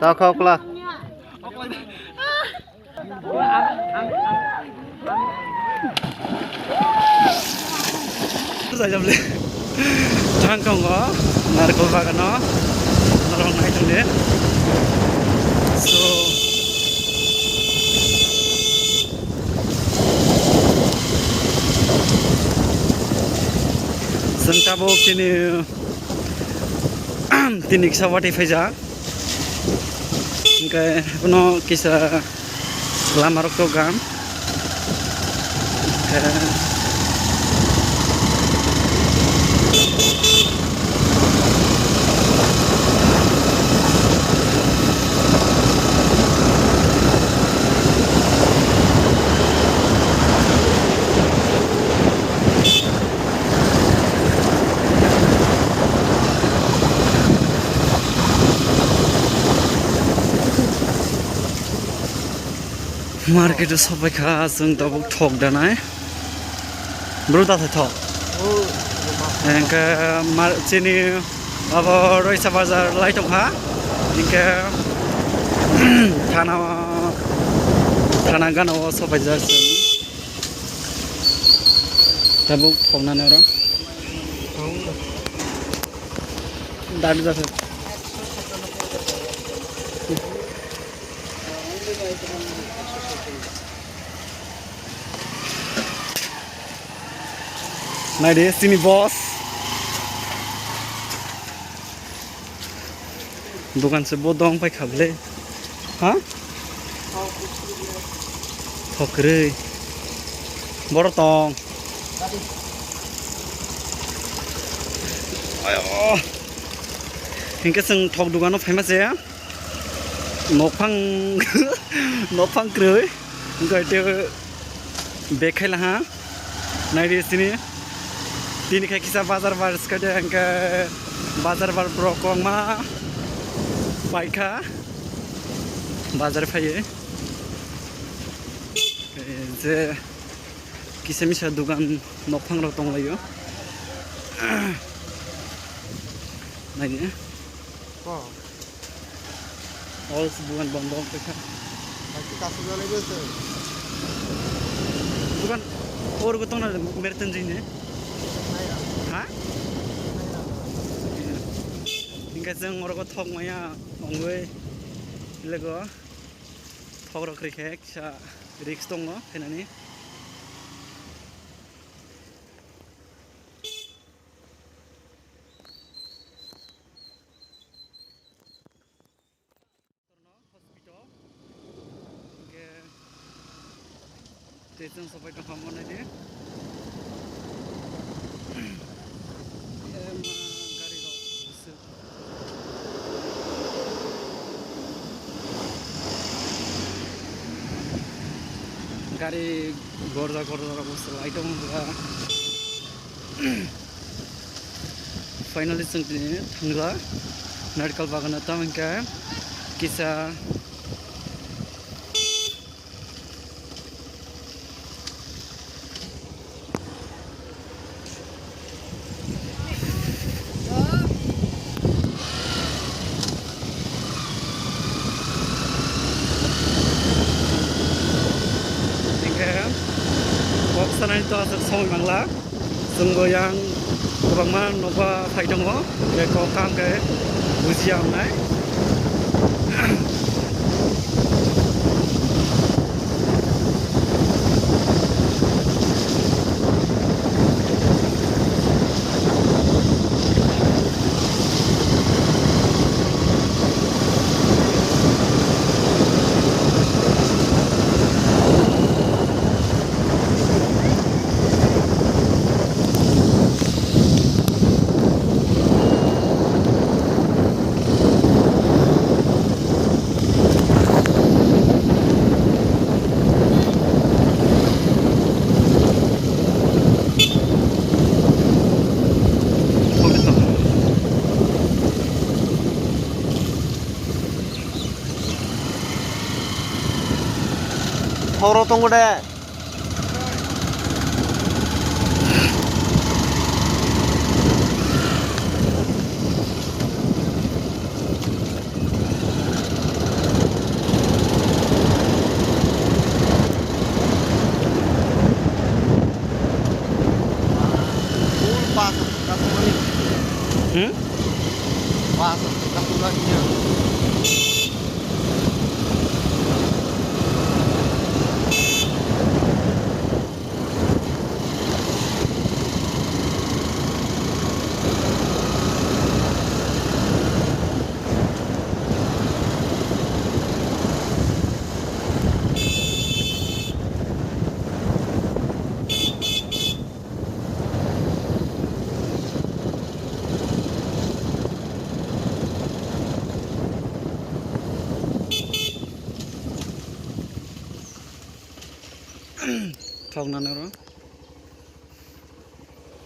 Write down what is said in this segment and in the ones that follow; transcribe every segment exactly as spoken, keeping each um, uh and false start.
Ta khokla. Thang tongo narikol bagano norok nai tongdi. So, chwng tabuk tini, tini kisa watwi phaijak. Hingke bono kisa lamarok tokgan. Hingke Market o sopai kha, chwng tabuk thok danai. Bro, ta thai thok. Hingke mar-, chini abo Roisa bazar lai tong kha. Hingke thana, thana gana o sopai jak chwng. Tabuk thok nani oro. Dadu jak. Naidi, chini boss. Dokan se bo dong pai kha bwle. Ha? Thok kwrwi. Boro tong. Ayo. Hingke chwng thok dogano phaima se. Nokphang, nokphang kwrwi. Wngkha tei bag khai laha. Naidi sini. Tini khai kisa bazar bar swkade hingke bazar bar borok kwbangma paikha. Bazar phaiye. Je kisa misa dogan nokphang rok tonglaio. Naidi. Hol se bugan bondo wng tongkha. Hai khe kasuk jalai bo se. Bugan or bo tongna merten jine. Nai ra. Ha? Nai ra. Hingke chwng oro thok maya ongoi lego thok rok rikhe kisa risk tongo khainani. Hospital. Hingke tei chwng sopai tongkha mo naidi. Em, gari rok bwswk. Gari gorja gorja rok bwswk lai tongkha. Finally, chwng tini thangla narikal bagano, tamo hingkhe kisa hingkhe kok sanani to aswk somoi mangla. Chwngbo yang kwbangma nokba phai tongo, je kok kaham khe bujiya wngnai. Oro tongo de. Hmm? Thok nana ro.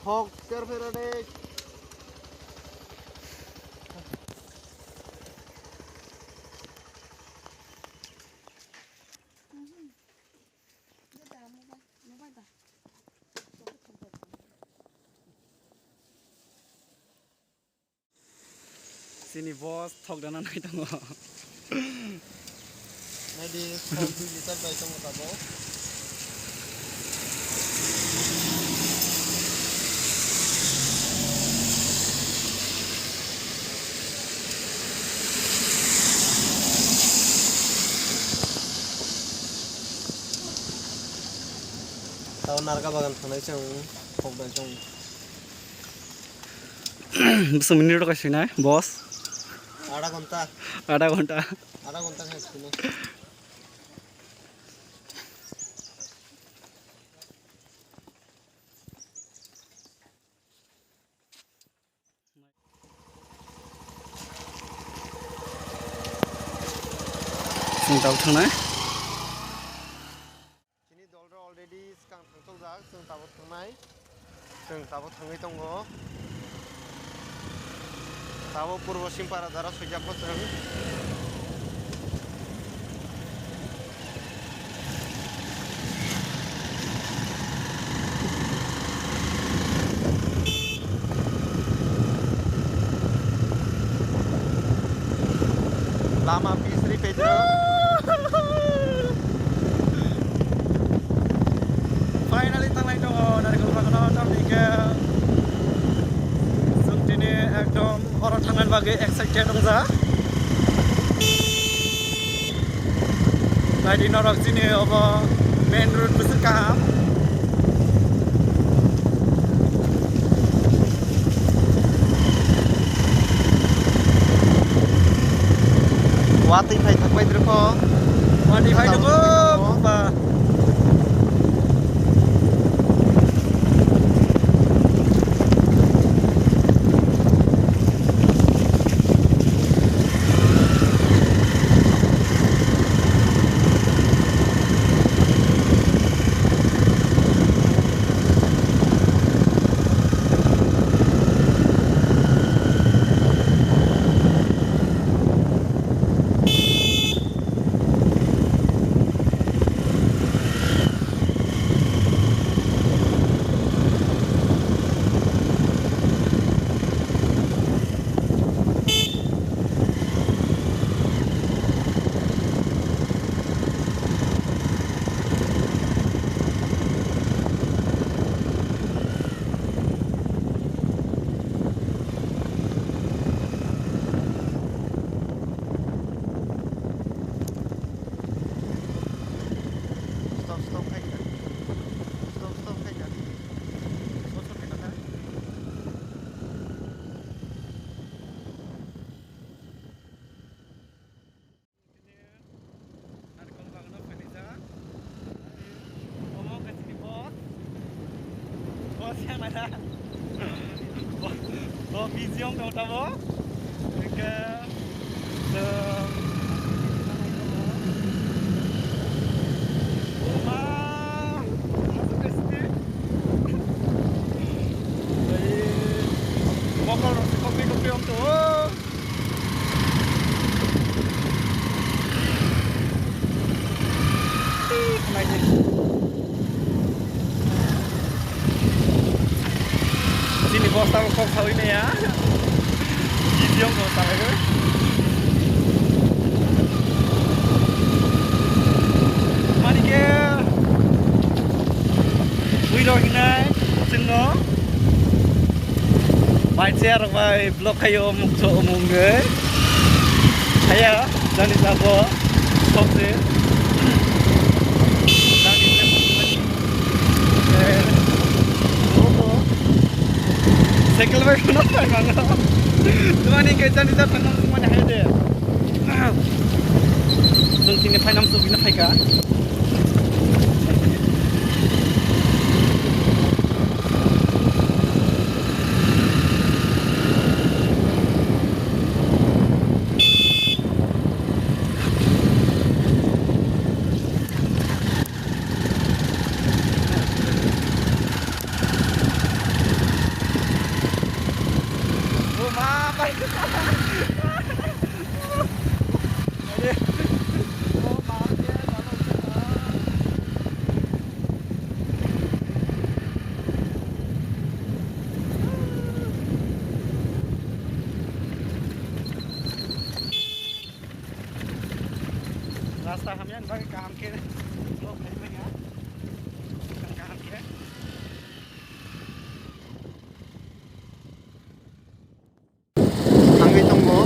Thok, ter fera de. Chini boss thok dana nai tongo. Naidi, thok dui liter bai tongo tabuk. Tao narga bagan thangnai chwng thok dai tong. Bwswk minute rok sinai, boss? Adha ghonta. Adha ghonta. Adha ghonta khe sinai. Chwng tabuk thangnai. Chini dol rok already swkang thangchokjak, chwng tabuk thangnai, chwng tabuk thangwi tongo. Tabuk purbo Simpara jora swijak bo chwng. Lama pis ri pejro. Finally tanglai tongo narikol bagano tamni khe chwng tini ekdom oro thangna bagwi excited wngjak. Naidi norok chini obo main road bwswk kaham. Watwi phai thok bai drikho. Watwi phai thok ba. Stop, stop khai kha. Stop, stop khai kha. Stop, stop khai kha. Tini narikol bagano phainai jak. Omo khe chini boss. Boss yang nai da. Bo, bo busy wng tong tamo. Hingke chwng. Oma. Asuk khe sini. Ei, mokol rok se kopi kopi wng tong. Chini bosta bo kok sawi naiya. Video ko salai. Mani khe ui rok hinai chwngno. Bai chair rok bai block khaio mukcho mungwi. Haya jani jabo sokse. Jani jabo. Eh, oho. Cycle bai kono pai mango. Tumani ke jani jabo nang mani hai de. Chwng tini phainam chwng tini phaikha. Rasta hamya ni bagwi kaham khe vlog khai manya. Kaham khe. Thangwi tongo.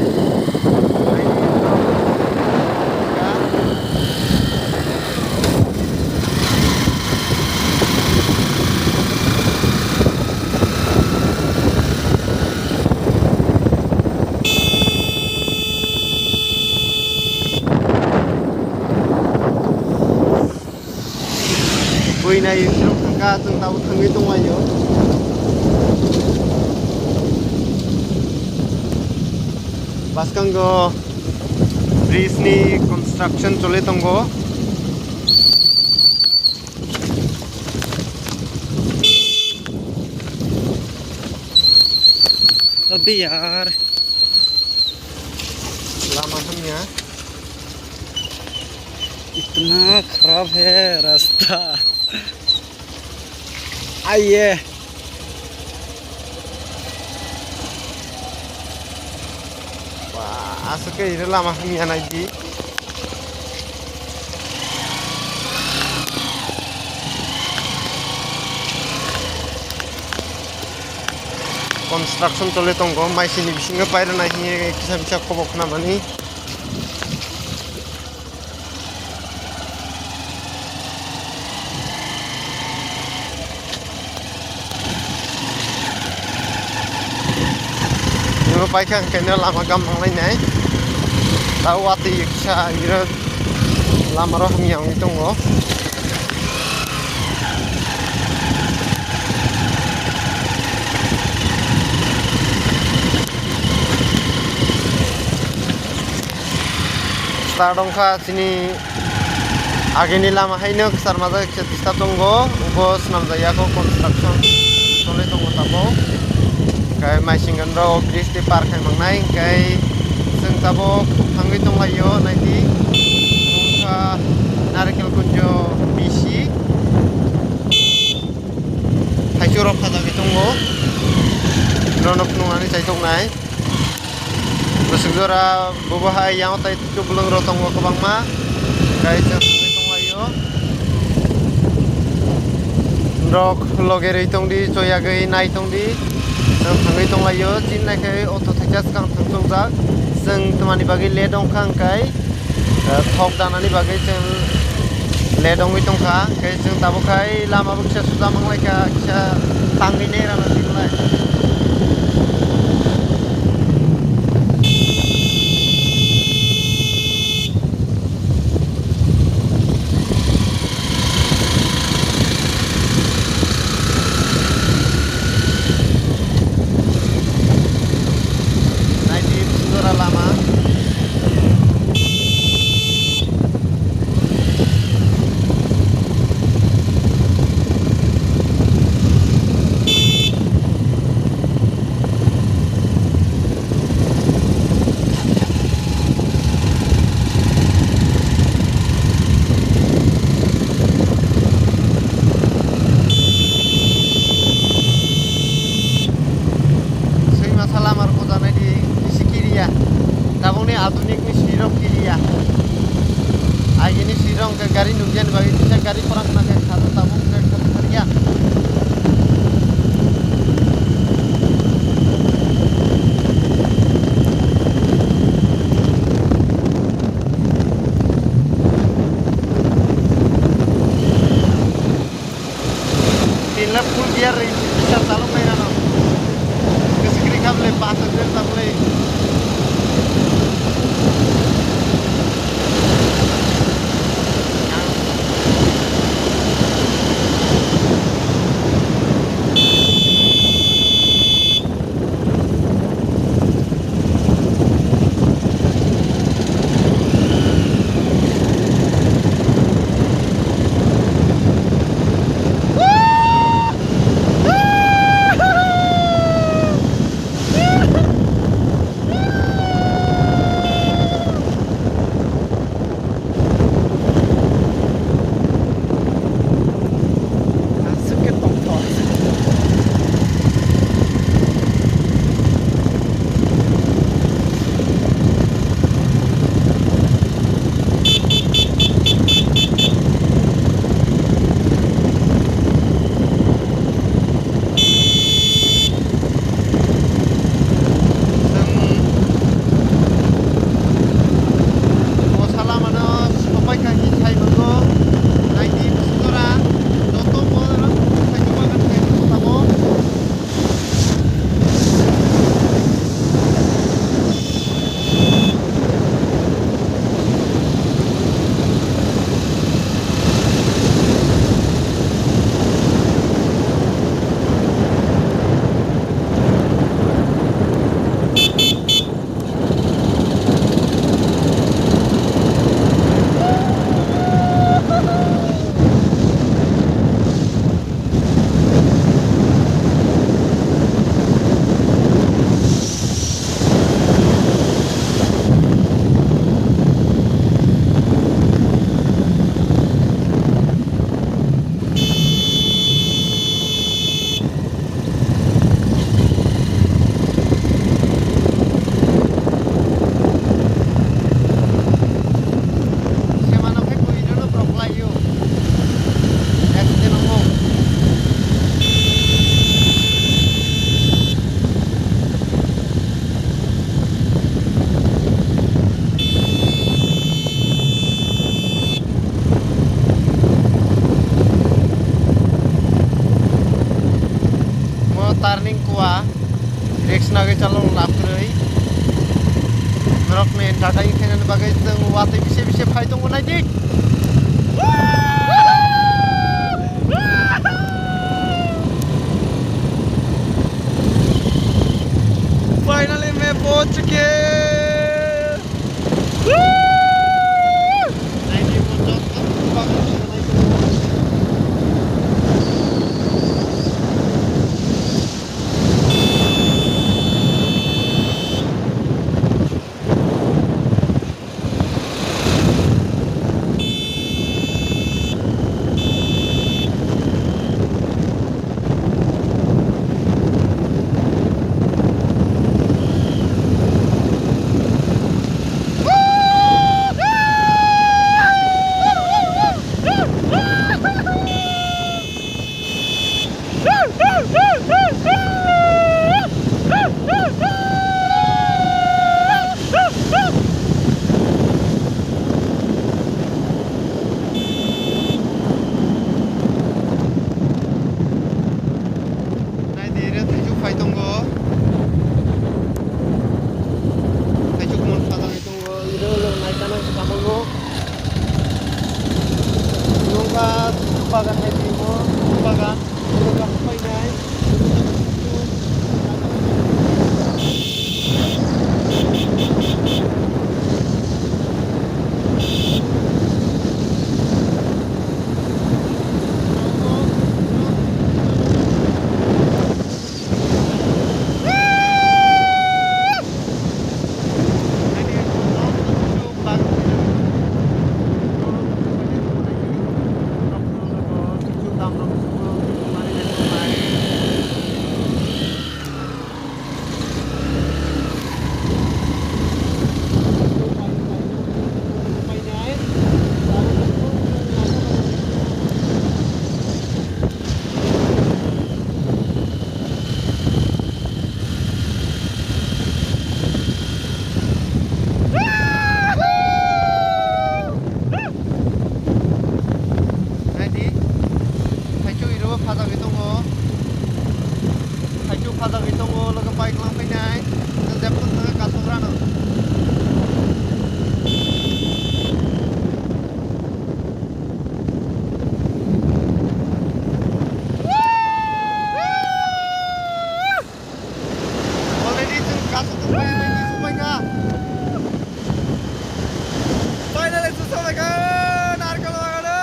Buinai phirok thangkha, chwng tabuk thangwi tonglaio. Bwskango bridge ni construction choli tongo. Abhi yaar. Lama hamya. इतना खराब है रास्ता। आइए। Wah, aswk khe iro lama hamya nai di. Construction choli tongo, maisini bisingo pairwnai hinwi kisa misa khobok khnamani. Oro paikha hwnkhe no lama gam nanglainai. Ta watwi kisa iro lama rok hamya wngwi tongo. Start wngkha chini agini lama haino kwchar majak kisa disturb tongo, ubo swnamjakya kho construction choli tongo tabuk. Hwnkhe maisingan rok bridge tei par khai mangnai, hwnkhe chwng tabuk thangwi tonglaio, naidi wngkha Narikel Kunjo B C. Haichuk rok phajagwi tongo, nono phunuknani chaituknai. Bwswk jora bobo hai yang tai tubulwng rok tongo kwbangma. Gai chwng thangwi tonglaio. Rok loge rwi tongdi, choyagwi nai tongdi. Chwng thangwi tonglaio. Chini naikhe auto thaisa swkang thangchukjak. Chwng twmani bagwi late wngkha hwnkhe. Eh, thok danani bagwi chwng late wngwi tongkha, hwnkhe chwng tabuk khai lama bo kisa suja manglaikha, kisa tangwi nai rana tonglaio. Naidi jora lama. Hwnkhe gari nukjani bagwi kisa gari khorang khna khe kha tabuk khe kha thangya. Tin lakh full gear ring kisa chalok nai rano. Kwchwkri kable passenger tabule. Chwng bo salamano sopai kha hinwi sai mango. Naidi bwswk jora joto bo khaijak bagan khaijak tabuk. Semano khe bui jono borok lai o. Accident wngo. Mo turning kua, risk nagwi chalok lab kwrwi. Norokni entertain khainani bagwi chwng watwi bisi bisi phai tongo naidi. Finally, मैं पहुंच चुके। Nai di re, thaichuk phai tongo. Thaichuk mon sajagwi tongo. Iro lo nai kana kamongo. Nungkha thaichuk bagan hai di mo, thaichuk bagan. Nungkha phai nai. Phajagwi tongo. Haichu phajagwi tongo, logo bike lang phainai. Jepun thangwi kasuk rano. Already chwng kasuk tongbai, tongbai, tongbai kha. Finally chwng sobaikha, narkol bagano.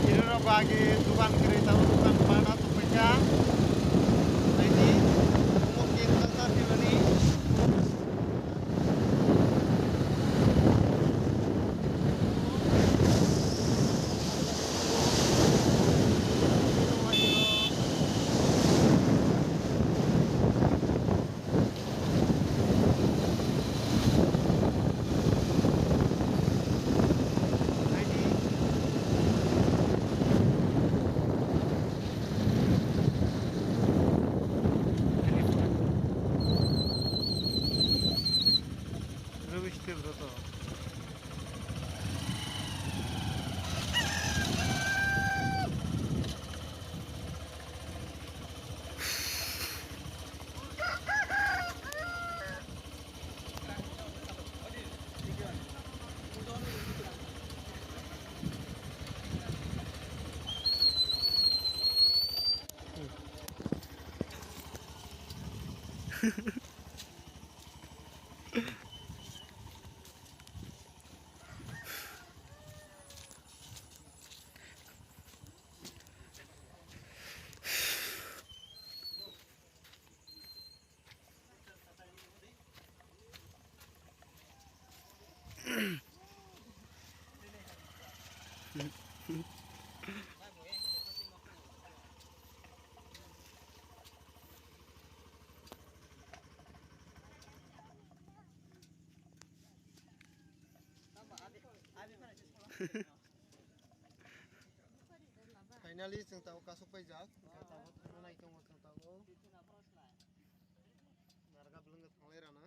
Iro rok age dukan kwrwi tabuk dukan bana tongpaikha. Naidi omo cake salsa thwimani. Rubbish tei bwrwi to. Finally, chwng tabuk kasuk paijak. Tabuk thangna nai tongo chwng tabuk. Narga bwlwng thanglai rana.